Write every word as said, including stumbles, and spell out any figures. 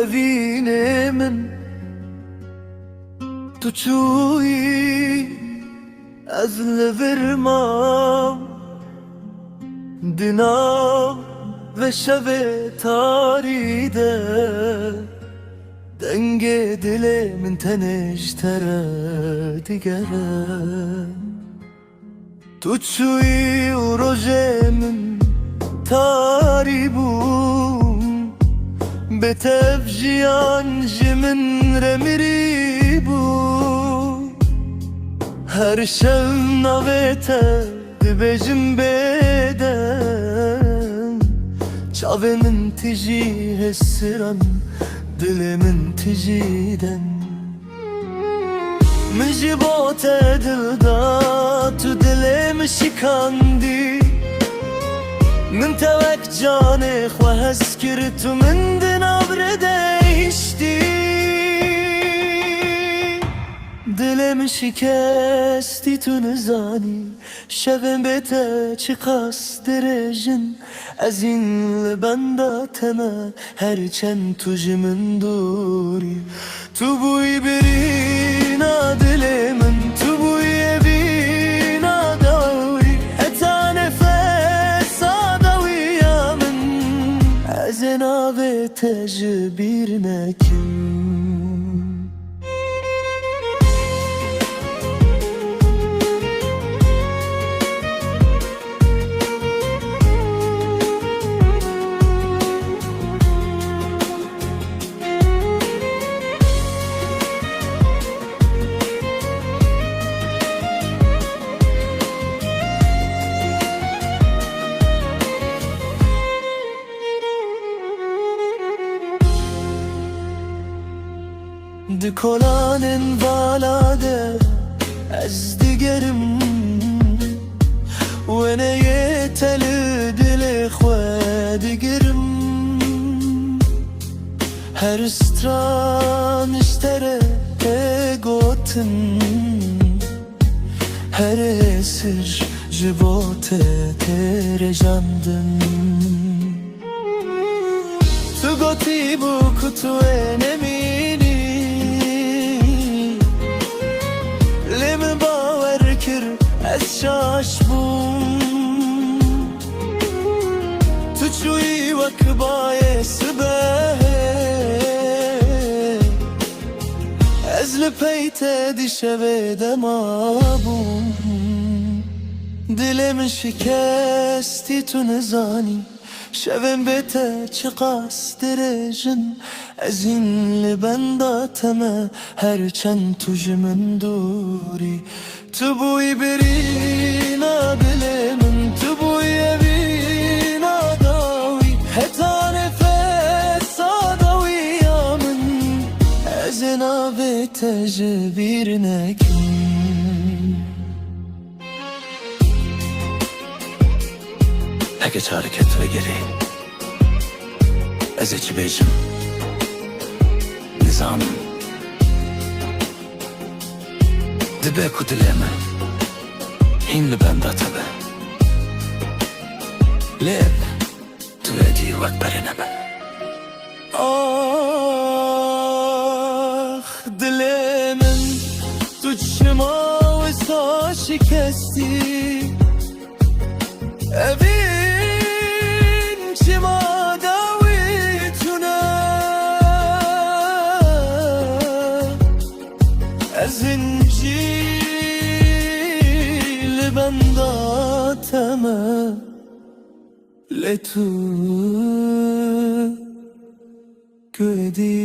Evînê min, tu çûyî, ez li vir mam. Di nav ve şevê tarî de, dengê dilê min tenê ji te re digere. Tu çûyî û rojê min tarî bû, bê tev jiyan ji min re mirî bû. Her şev navê te dibêjim bêdeng. Çavê min tijî hesiran, dilê min tijî deng. Min ji bo te dil da, tu dilê min şikandî. Min te wek canê xwe hez kir, tu min di nav re değiştî. Dilê min şikestî, tu nizanî. Şevên bê te çiqas dirêj in, ez hîn li benda te me, her çend tu ji min dûr î. Tu bûyî birîna dilê min, tu bûyî evîna dawî, heta nefesa dawiya min, ez ê navê te ji bîr nekim. Di kolanên vala de ez digerim, wêneyê te li dilê xwe digirim. Her stran ji te re tê gotin, her hêsir ji bo te tê rêjandin. Tu gotî bû ku tu wê nemînî, lê min bawer kir, ez şaş bûm. Tu çûyî wek bayê sibehê, ez li pey te di şevê de mabûm. Dilê min şikestî, tu nizanî. Şevên bê te çiqas dirêj in, ez hîn li benda te me, her çend tu ji min dûr î. Tu bûyî birîna dilê min, tu bûyî evîna dawî, heta nefesa dawiya min, ez ê navê te ji bîr nekim. Heke çareke tu vegerî, ez ê çi bêjim? Nizanim. Dibe ku dilê min hîn li benda te be. Lê ev tu êdî wek berê nebe. Ax, dilê min, tu çima wisa şikestî? Evîn çima dawî tune? Ez hîn jî li benda te me. Lê tu ku êdî